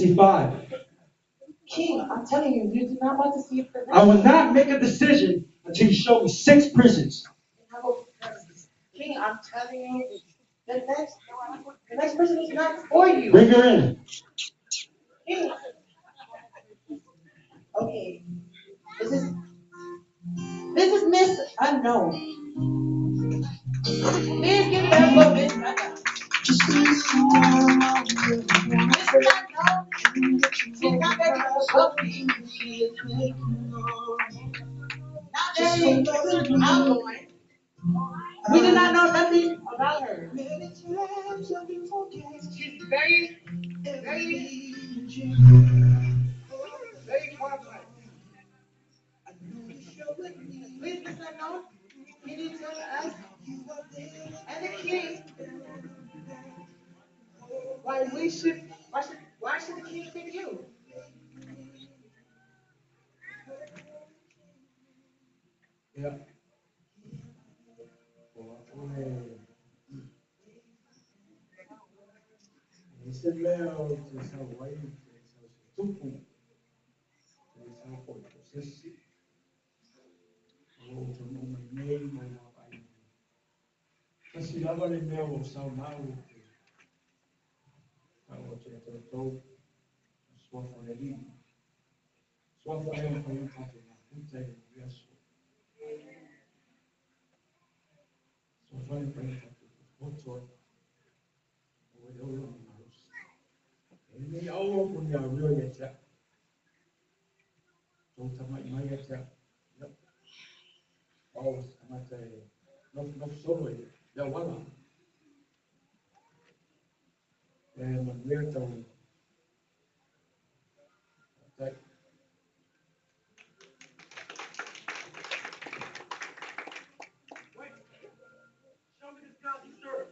see 5. King, I'm telling you, you do not want to see the I will not make a decision until you show me 6 prisons. King, I'm telling you, the next person is not for you. Bring her in. King. Okay. This is Miss Unknown. Please give it up for Miss Unknown. Miss Unknown, she's not very wealthy. Not very outgoing. We do not know nothing about her. She's very, very, very qualified. Please, Miss Unknown, can you tell us and the king why should the king pick you? Yeah. Wait, show me this God you serve.